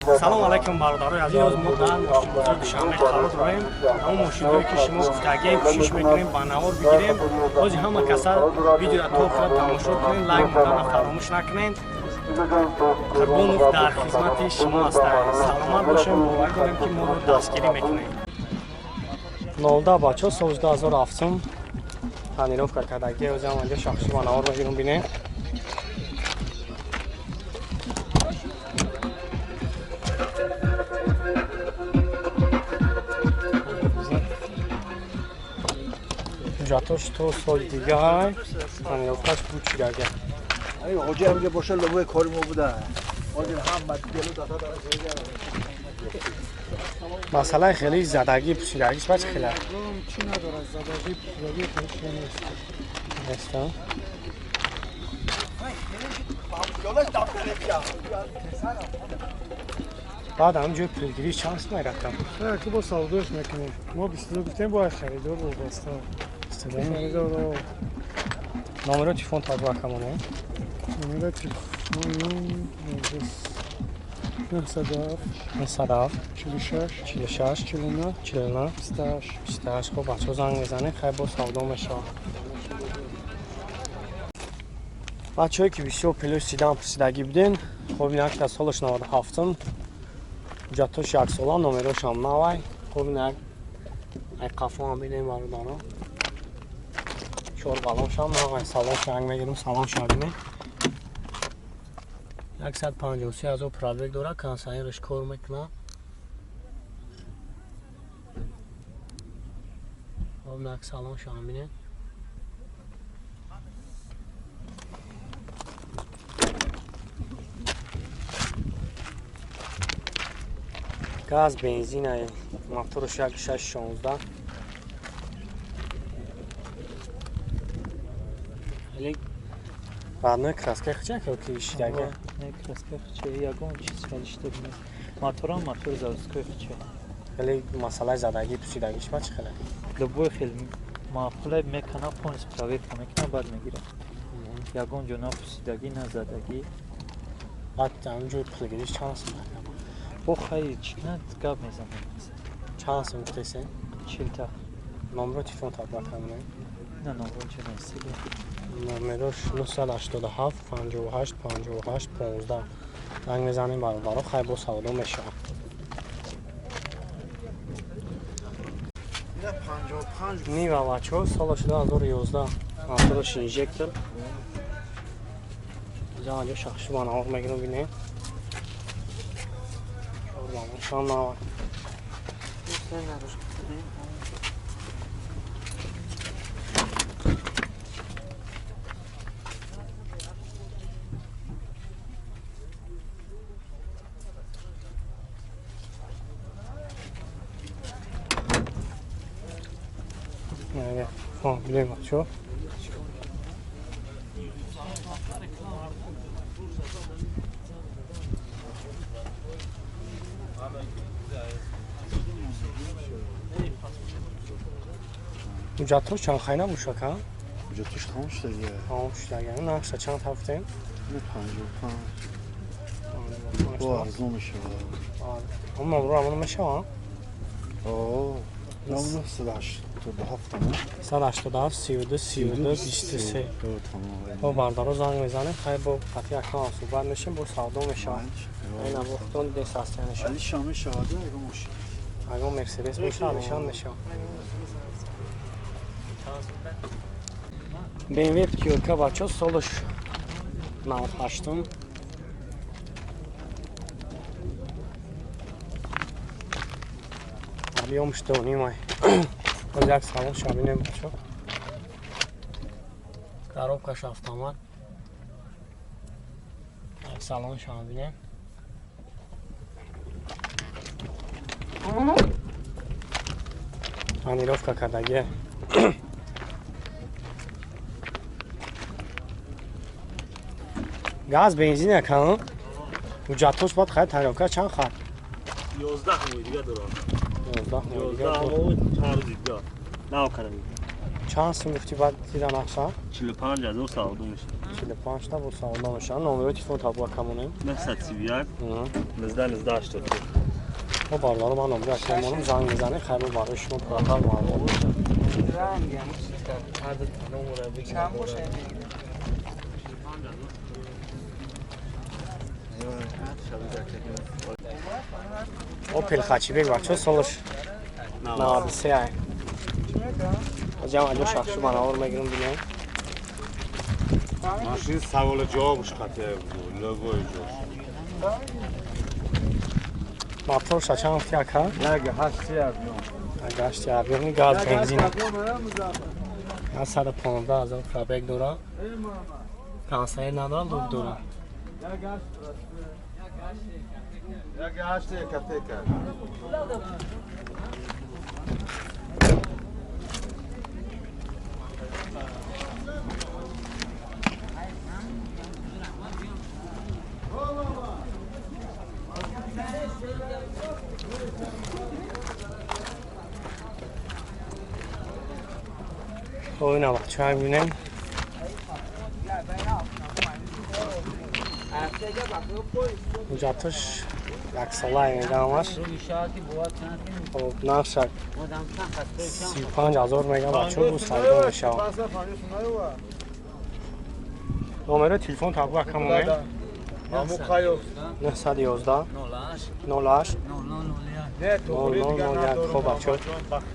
Салом алайкум, бародарои азиз. Мо дар мошинбозори Душанбе қарор дорем. Ҳамон мошинҳое, ки шумо гуфтагием, кӯшиш мекунем, ба навор бигирем. Бози ҳама каса видеоро то охира тамошо кунем, лайк монданро фаромӯш накунем. Қурбонов дар хизмати шумо ҳастад. Саломат бошем, бовар дорем, ки моро дастгирӣ мекунем. 09, бачаҳо, соли 2007, тонировка кардагӣ. Озиам анҷо шахси ба навор мегирем, бинем. Ҳуҷҷатош то соли дигар, тонировкаш пучидага. Хоҷа ҳамҷа боша, лобои кори мо буда. Ҳозир ҳам Масъалаи хеле задагӣ, пусидагиш ба чӣ хела? Чӣ надорад, задагӣ, пусидагӣ хеле нест. Неста. Баъд ҳам ҷои пулгирӣ чанд сум рафтам? Ки бо савдош мекунем. Мо 22 гуфтем, бояд харидор вобаста. Харидор. Номеро телефон табу акамоне. Номеро телефон 907 907 46 46 49 49 28. 28. Хоб, бачаҳо, занг мезанем, хай, бо савдо мешавад. Бачаҳое, ки бисёр плюс седан пурсидагӣ буден, хоб, инак солаш 97-м, ҳуҷҷатош яксола, номерошам навай. Хоб, инак ай қафоам бинем, бародаро, чор балоншам навай. Салон шанг мегирем, салон шабинем. 153 000 пробег дорад, кондиционераш кор мекунад. Хоб, инак салон шам бинем. Газ, бензин, моторш 1.6 16. Хеле родной краска хича ки шидаги. Не, краска хича, ягон чиз хелишта нест. Моторам мотор заводской хича. Хеле масъалаи задагӣ, пусидагиш ба чӣ хеле? Любой хел маъқулай мекана, полностью проверка мекана, баъд мегира. Ягон ҷо на пусидагӣ, на задагӣ. Баъд ҳамин ҷои пулгириш чанд сум? Бо хай чӣ на гап мезанем. Чанд сум гуфтесен? 40 та. Номеро телефон табла камонем. На, номеро ча нестига. Номерош 987 58 58 15. Занг мезанем, бародаро, хай, бо савдо мешавад. Нива, бачаҳо, солаш 2011, мотораш инжектор. Ҷо шахши банавор мегирам, бинем. Чорбаношам навар. Бинем, бачаҳо. Ҳуҷҷатҳо чанд хай набошад, ка? Ҳуҷҷатош тамом шудагия. Тамом шудагия. Нақша чанд ҳафтем? 55. Бо арзон мешавад. Ҳам номро ҳамон мешавад? 987. 187 32 32 23. Бо бардаро занг мезанем, хай, бо қатъи акам суҳбат мешем, бо савдо мешавад. Ина бо худтон дидем состояниеша. Алишам мешавад, ягон мошин. Ягон Мерседес боша, алишам мешавад. BMW пятёрка, бачо, солаш 98-м. Объёмш донимай. Боз як салон шабинем, бачо. Коробкаш автомат. Як салон шабинем. Тонировка кардагия. Газ, бензин якан. Ҳуҷҷатҳош баъд хай, тонировка чанд хар? 11 моҳи дига дорам. 11 моҳи дига. 11 моҳ, 4 рӯзи дига. Нав кардам. Чанд сум гуфтӣ баъд дида нақша? 45 000 савдо мешавад. 45 та бо савдо мешавад. Номерои телефон табуа камонем. 931 19 19 83. Мо бародаро ман номери акамонам занг мезанем, хайр барои шумо пурратар маълумот мешавад. Опел Хачибек бачо солаш 93 ай. Ҷам аҷо шахшу манавор мегирам бинем. Машин савол ҷавобш қатъ логои ҷош. Мотор чанд гуфти ака? 1.8 абён. 1.8 абён газ бензин. 115 ҳазор пробег дора. Кансайр надора, лук дора. 1.8 копейка. Хоб ина бачаҳо бинем. Ҳуҷҷаташ яксола мегаамаш. Хоб нархша 35 ҳазор мегам бачаҳо бу савдо мешавад. Номерои телефон табу акамонем. 911 08 0001. Хоб бачаҳо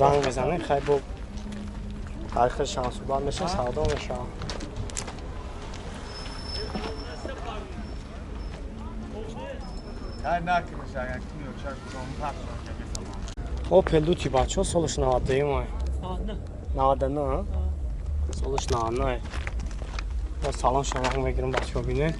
занг мезанем, хайр бо тарихи шансубат меша, савдо мешавад. Опел дути бачаҳо солаш 92 май. 99 солаш 99. Салон шамақ мегирам бачаҳо бинед.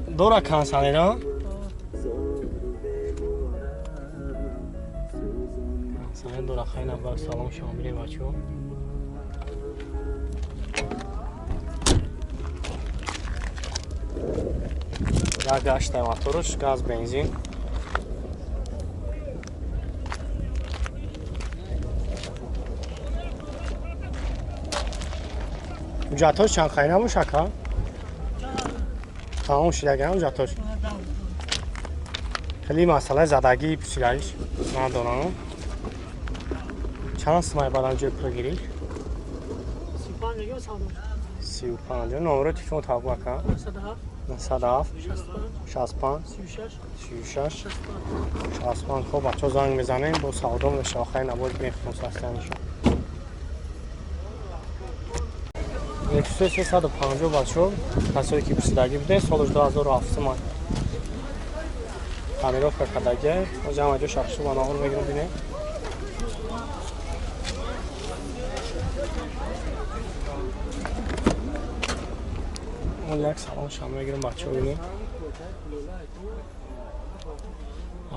Дора кансалера? Кансалер дора хайна ба салон шама бинед бачаҳо. Як гаштай моторш, газ, бензин. Ҳуҷҷатҳош чанд хай набош ака? Тамом шидаган ҳуҷҷатҳош. Хеле масъалаи задагии пусидаиш надорам. Чанд сумай бадан ҷои пул гирифт? 35. Номерои телефон табу ака? 907 65 36 65. Хоб бачаҳо занг мезанем, бо савдо мешавад. Хайр набоз бихтон састиянишон. 350 бачаҳо касое ки пурсидагӣ будем, солаш 2007 май. Тонировка кардагӣ. Ҳозир ҳама ҷо шахсу манаҳор мегирам бинем. Як салон шам мегирам бачаҳо бинем.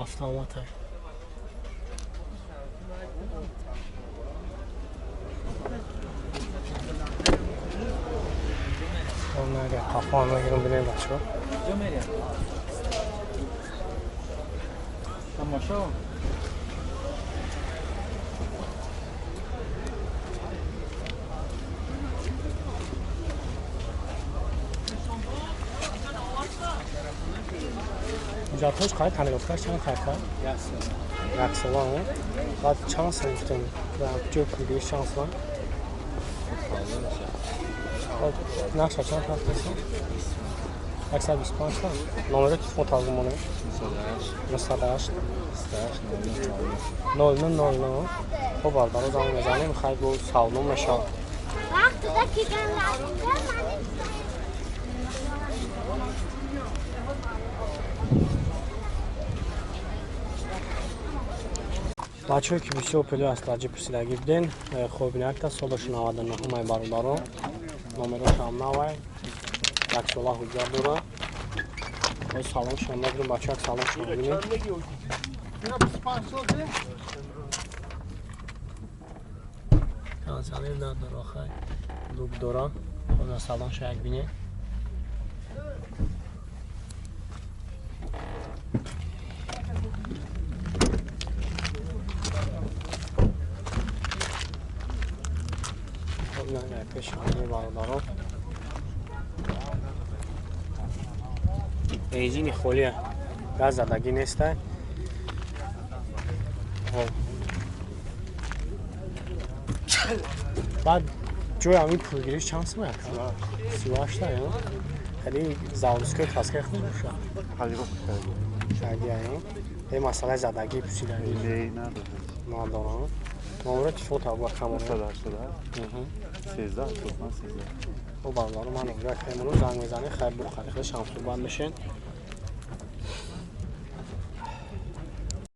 Автомат. Қафо мегирам бинем бачаҳо. Тамошо. ҳуҷҷатҳош қай тонировкаш чанд хайка? Як сола. Баъд чанд сом гуфтем? Ҷои пулгириш чанд сом? Нархша чанд ҳафтасон? 125 та. Номерои телефон тавзун монем. 908 0000. Хоб бародаро занг мезанем, хайр бо савдо мешавад. Бачаҳое ки бисёр пулӣ астраҷӣ пурсидагӣ буден, хоб бинакта солаш 99 май бародаро. Номерошам навай. Яксола ҳуҷҷат дора. Боз салон шам мегирам бачаҳо, як салон шам бинем. Канцелер надора, хай. Лук дора. Ҳозир салон ша як бинем. Пеши бародаро. Резини холия, газ задагӣ нестай. Баъд ҷои ҳамин пулгириш чанд сум яка? 38-та ё? Хеле заводской краска хуб боша. Шагия ё? Е масъалаи задагӣ, пусидагӣ надорам. Номеро телефон табуа камон. 13 85 13. О, бародаро, ман номеро каймону занг мезанем, хайр, бухари худаш ҳам суҳбат мешен.